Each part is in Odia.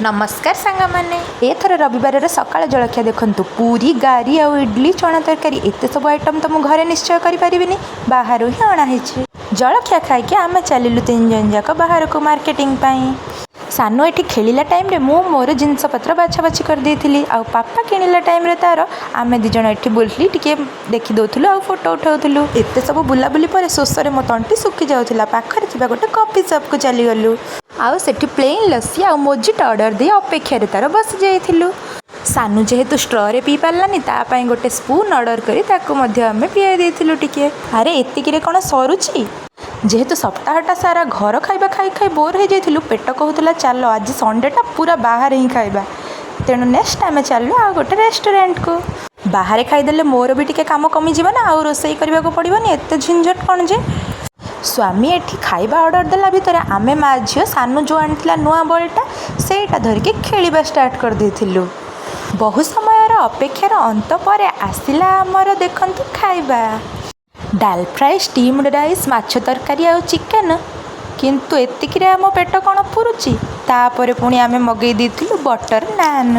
ନମସ୍କାର ସାଙ୍ଗମାନେ। ଏଥର ରବିବାରର ସକାଳ ଜଳଖିଆ ଦେଖନ୍ତୁ, ପୁରୀ, ଗାରି ଆଉ ଇଡ଼ଲି, ଚଣା ତରକାରୀ। ଏତେ ସବୁ ଆଇଟମ୍ ତ ମୁଁ ଘରେ ନିଶ୍ଚୟ କରିପାରିବିନି, ବାହାରୁ ହିଁ ଅଣା ହେଇଛି। ଜଳଖିଆ ଖାଇକି ଆମେ ଚାଲିଲୁ ତିନି ଜଣ ଯାକ ବାହାରକୁ ମାର୍କେଟିଂ ପାଇଁ। ସାନୁ ଏଠି ଖେଳିଲା ଟାଇମ୍ରେ ମୁଁ ମୋର ଜିନିଷପତ୍ର ବାଛା ବାଛି କରିଦେଇଥିଲି ଆଉ ପାପା କିଣିଲା ଟାଇମ୍ରେ ତାର ଆମେ ଦୁଇ ଜଣ ଏଠି ବୁଲି ଟିକେ ଦେଖିଦେଉଥିଲୁ ଆଉ ଫଟୋ ଉଠାଉଥିଲୁ। ଏତେ ସବୁ ବୁଲାବୁଲି ପରେ ଶୋଷରେ ମୋ ତଣ୍ଟି ଶୁଖି ଯାଉଥିଲା। ପାଖରେ ଥିବା ଗୋଟେ କଫି ସପ୍କୁ ଚାଲିଗଲୁ ଆଉ ସେଠି ପ୍ଲେନ୍ ଲସି ଆଉ ମୋଜିଟୋ ଅର୍ଡ଼ର ଦେଇ ଅପେକ୍ଷାରେ ତାର ବସି ଯାଇଥିଲୁ। ସାନୁ ଯେହେତୁ ଷ୍ଟ୍ରରେ ପିଇ ପାରିଲାନି, ତା ପାଇଁ ଗୋଟେ ସ୍ପୁନ୍ ଅର୍ଡ଼ର କରି ତାକୁ ମଧ୍ୟ ଆମେ ପିଆଇ ଦେଇଥିଲୁ ଟିକେ। ଆରେ, ଏତିକିରେ କ'ଣ ସରୁଛି? ଯେହେତୁ ସପ୍ତାହଟା ସାରା ଘର ଖାଇବା ଖାଇ ଖାଇ ବୋର୍ ହେଇଯାଇଥିଲୁ, ପେଟ କହୁଥିଲା, ଚାଲ ଆଜି ସଣ୍ଡେଟା ପୁରା ବାହାରେ ହିଁ ଖାଇବା। ତେଣୁ ନେକ୍ସଟ ଆମେ ଚାଲିଲୁ ଆଉ ଗୋଟେ ରେଷ୍ଟୁରାଣ୍ଟକୁ। ବାହାରେ ଖାଇଦେଲେ ମୋର ବି ଟିକେ କାମ କମିଯିବ ନା, ଆଉ ରୋଷେଇ କରିବାକୁ ପଡ଼ିବନି। ଏତେ ଝିଞ୍ଝଟ କ'ଣ ଯେ? ସ୍ୱାମୀ ଏଠି ଖାଇବା ଅର୍ଡ଼ର ଦେଲା ଭିତରେ ଆମେ ମା ଝିଅ ସାନୁ ଯେଉଁ ଆଣିଥିଲା ନୂଆ ବଲ୍ଟା, ସେଇଟା ଧରିକି ଖେଳିବା ଷ୍ଟାର୍ଟ କରିଦେଇଥିଲୁ। ବହୁ ସମୟର ଅପେକ୍ଷାର ଅନ୍ତ ପରେ ଆସିଲା ଆମର, ଦେଖନ୍ତୁ, ଖାଇବା। ଡାଲ ଫ୍ରାଏ, ଷ୍ଟିମ୍ଡ ରାଇସ୍, ମାଛ ତରକାରୀ ଆଉ ଚିକେନ୍। କିନ୍ତୁ ଏତିକିରେ ଆମ ପେଟ କ'ଣ ପୁରୁଛି? ତାପରେ ପୁଣି ଆମେ ମଗେଇ ଦେଇଥିଲୁ ବଟର୍ ନାନ୍।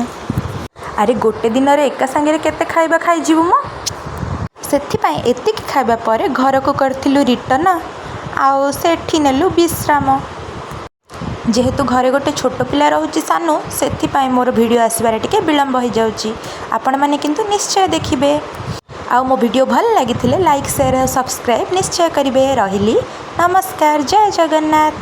ଆରେ, ଗୋଟେ ଦିନରେ ଏକା ସାଙ୍ଗରେ କେତେ ଖାଇବା ଖାଇଯିବୁ ମ? ସେଥିପାଇଁ ଏତିକି ଖାଇବା ପରେ ଘରକୁ କରିଥିଲୁ ରିଟର୍ଣ୍ଣ ଆଉ ସେଠି ନେଲୁ ବିଶ୍ରାମ। ଯେହେତୁ ଘରେ ଗୋଟେ ଛୋଟ ପିଲା ରହୁଛି ସାନୁ, ସେଥିପାଇଁ ମୋର ଭିଡ଼ିଓ ଆସିବାରେ ଟିକେ ବିଳମ୍ବ ହେଇଯାଉଛି। ଆପଣମାନେ କିନ୍ତୁ ନିଶ୍ଚୟ ଦେଖିବେ ଆଉ ମୋ ଭିଡ଼ିଓ ଭଲ ଲାଗିଥିଲେ ଲାଇକ୍, ସେୟାର ଆଉ ସବସ୍କ୍ରାଇବ୍ ନିଶ୍ଚୟ କରିବେ। ରହିଲି, ନମସ୍କାର, ଜୟ ଜଗନ୍ନାଥ।